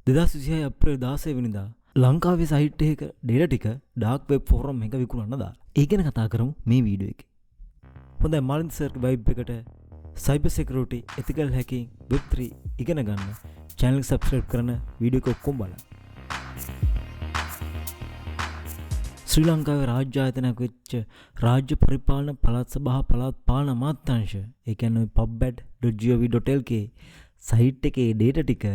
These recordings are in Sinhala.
2026 අප්‍රේල් 16 වෙනිදා ලංකාවේ සයිට් එකක ඩේටා ටික ඩාර්ක් වෙබ් ෆෝරම් එක විකුණන්න දාලා. ඒ ගැන කතා කරමු මේ වීඩියෝ එකේ. හොඳයි, මාලින්ද සර්ගේ වයිබ් එකට සයිබර් සිකියුරිටි, එතිකල් හැකින්, වෙබ් 3 ඉගෙන ගන්න චැනල් එක සබ්ස්ක්‍රයිබ් කරන වීඩියෝ එක ඔක්කොම බලන්න. ශ්‍රී ලංකාවේ රාජ්‍ය ආයතනයක් වෙච්ච රාජ්‍ය පරිපාලන පළාත් සභා පළාත් පාලන අමාත්‍යාංශ, ඒ කියන්නේ pubad.gov.lk site එකේ ඩේටා ටික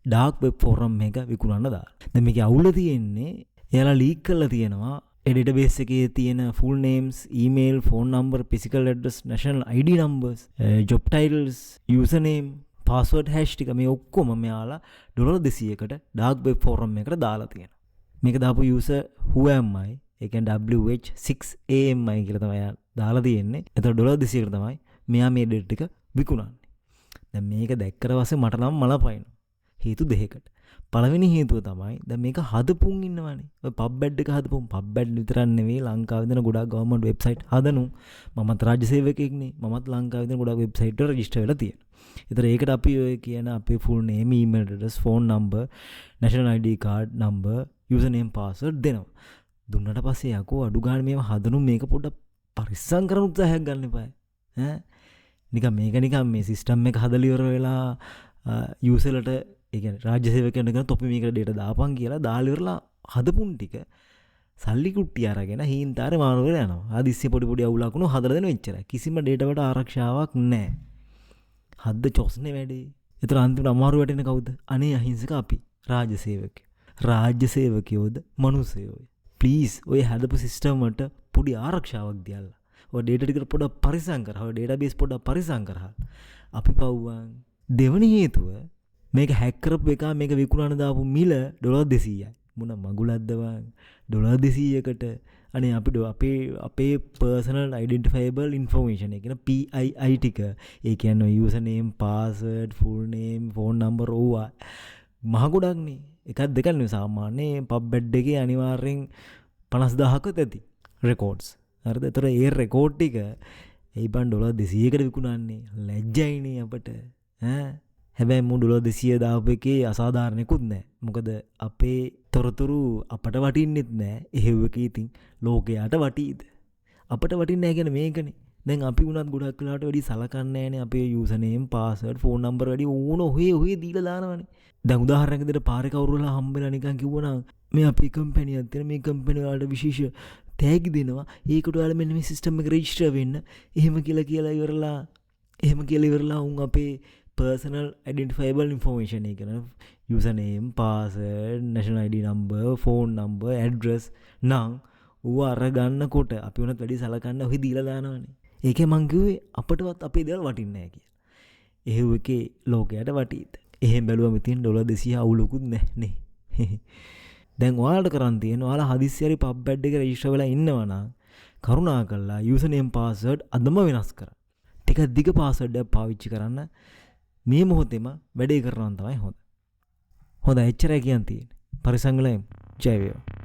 ඩාර්ක් වෙබ් ෆෝරම් එක විකුණන්න දාලා. දැන් මේකේ අවුල තියෙන්නේ එයාලා ලීක් කරලා තියෙනවා ඒ ඩේටාබේස් එකේ තියෙන full names, email, phone number, physical address, national ID numbers, job titles, user name, password hash ටික මේ ඔක්කොම මෙයාලා ඩොලර් 200කට ඩාර්ක් වෙබ් ෆෝරම් එකට දාලා තියෙනවා. මේක දාපු යූසර් who am I, ඒ කියන්නේ WH6AMI කියලා තමයි එයා දාලා තියෙන්නේ. එතකොට ඩොලර් 200කට තමයි මෙයා මේ ඩේටා ටික විකුණන්නේ. දැන් මේක දැක්කට පස්සේ මට නම් මල පයින්නවා. හේතු දෙකකට. පළවෙනි හේතුව තමයි දැන් මේක හදපුන් ඉන්නවනේ. ඔය පබ් ඇඩ් එක හදපුන්, පබ් ඇඩ් විතරක් නෙවෙයි ලංකාවේ තියෙන ගොඩාක් ගවර්න්මන්ට් වෙබ්සයිට් හදනු. මමත් රාජ්‍ය සේවකයෙක්නේ. මමත් ලංකාවේ තියෙන ගොඩාක් වෙබ්සයිට් වල රෙජිස්ටර් වෙලා තියෙනවා. ඒතර ඒකට අපි ඔය කියන අපේ full name, email address, phone number, national ID card number, user name, password දෙනවා. දුන්නට පස්සේ යකෝ අඩු ගානේ මේව හදනු මේක පොඩ්ඩක් පරිස්සම් කරන උත්සාහයක් ගන්න එපායි. ඈ නිකන් මේක නිකන් මේ සිස්ටම් එක හදලා ඉවර වෙලා යූසර්ලට, ඒ කියන්නේ රාජ්‍ය සේවකයන්ට කියන තොපි මේකට ඩේටා දාපන් කියලා දාලා ඉවරලා හදපුන් ටික සල්ලි කුට්ටි අරගෙන හීන්තාරේ මාරු වෙලා යනවා. හදිස්සිය පොඩි පොඩි අවුලක් වුණොත් හදලා දෙන එච්චරයි. කිසිම ඩේටා වලට ආරක්ෂාවක් නැහැ. හද්ද චොස්නේ වැඩේ. ඒතර අන්තිමට අමාරු වැටෙන කවුද? අනේ අහිංසක අපි රාජ්‍ය සේවකයෝ. රාජ්‍ය සේවකයෝද මනුස්සයෝය. ප්ලීස් ඔය හදපු සිස්ටම් වලට පොඩි ආරක්ෂාවක් දියල්ලා. ඔය ඩේටා ටික පොඩ්ඩක් පරිස්සම් කරා. ඔය ඩේටාබේස් පොඩ්ඩක් පරිස්සම් කරා. අපි පව්වන්. දෙවනි හේතුව මේක හැක් කරපු එකා මේක විකුණන දාපු මිල ඩොලර් 200යි. මොන මගුලක්ද බං? ඩොලර් 200කට අනේ අපි අපේ අපේ පර්සනල් අයිඩෙන්ටිෆයබල් ඉන්ෆර්මේෂන්, ඒ කියන්නේ PII ටික, ඒ කියන්නේ user name, password, full name, phone number ඕවා මහ ගොඩක්නේ. එකක් දෙකක් නෙවෙයි, සාමාන්‍ය පබ් ඇඩ් එකේ අනිවාර්යෙන් 50000ක්වත් ඇති රෙකෝඩ්ස්. හරිද? ඒතර ඒ රෙකෝඩ් ටික එයි බං ඩොලර් 200කට විකුණන්නේ. ලැජ්ජයිනේ අපට. ඈ හැබැයි මු ඩොලර් 200 දාපු එකේ අසාධාරණයකුත් නෑ. මොකද අපේ තොරතුරු අපට වටින්නෙත් නෑ. එහෙව් එකේ ඉතින් ලෝකයාට වටීද? අපට වටින්නේ නෑ කියන්නේ මේකනේ. දැන් අපි වුණත් ගොඩක් වෙලාවට වැඩි සලකන්නේ නෑනේ අපේ user name, password, phone number වැඩි ඕන ඔහේ ඔහේ දීලා දානවනේ. දැන් උදාහරණයක් විදිහට පාරේ කවුරු හරි හම්බෙලා නිකන් කිව්වනම් මේ අපේ කම්පැනි එකක් තියෙන මේ කම්පැනි වලට විශේෂ තෑගි දෙනවා. ඒකට ඔයාලා මෙන්න මේ සිස්ටම් එක රෙජිස්ටර් වෙන්න. එහෙම කියලා කියලා ඉවරලා එහෙම කියලා ඉවරලා උන් අපේ personal identifiable information එක කියන user name, password, national ID number, phone number, address නම් ඌ අර ගන්නකොට අපි වුණත් වැඩි සලකන්න ඔහි දීලා දානවනේ. ඒකේ මං කිව්වේ අපටවත් අපේ දේවල් වටින්නේ නැහැ කියලා. එහෙව් එකේ ලෝකයට වටීද? එහෙම බැලුවම ඉතින් ඩොලර් 200 අවුලකුත් නැහැ නේ. දැන් ඔයාලට කරන් තියෙන ඔයාලා හදිස්සි හරි පබ් ඇඩ් එක රෙජිස්ටර් වෙලා ඉන්නවා නම් කරුණා කරලා යූසර් නේම් පාස්වර්ඩ් අදම වෙනස් කරන්න. ටිකක් දිග පාස්වර්ඩ් එකක් පාවිච්චි කරන්න. මේ මොහොතේම වැඩේ කරනවා තමයි හොඳ. හොඳයි, එච්චරයි කියන්න තියෙන්නේ. පරිස්සම් වෙලා ඉමු. ජය වේවා.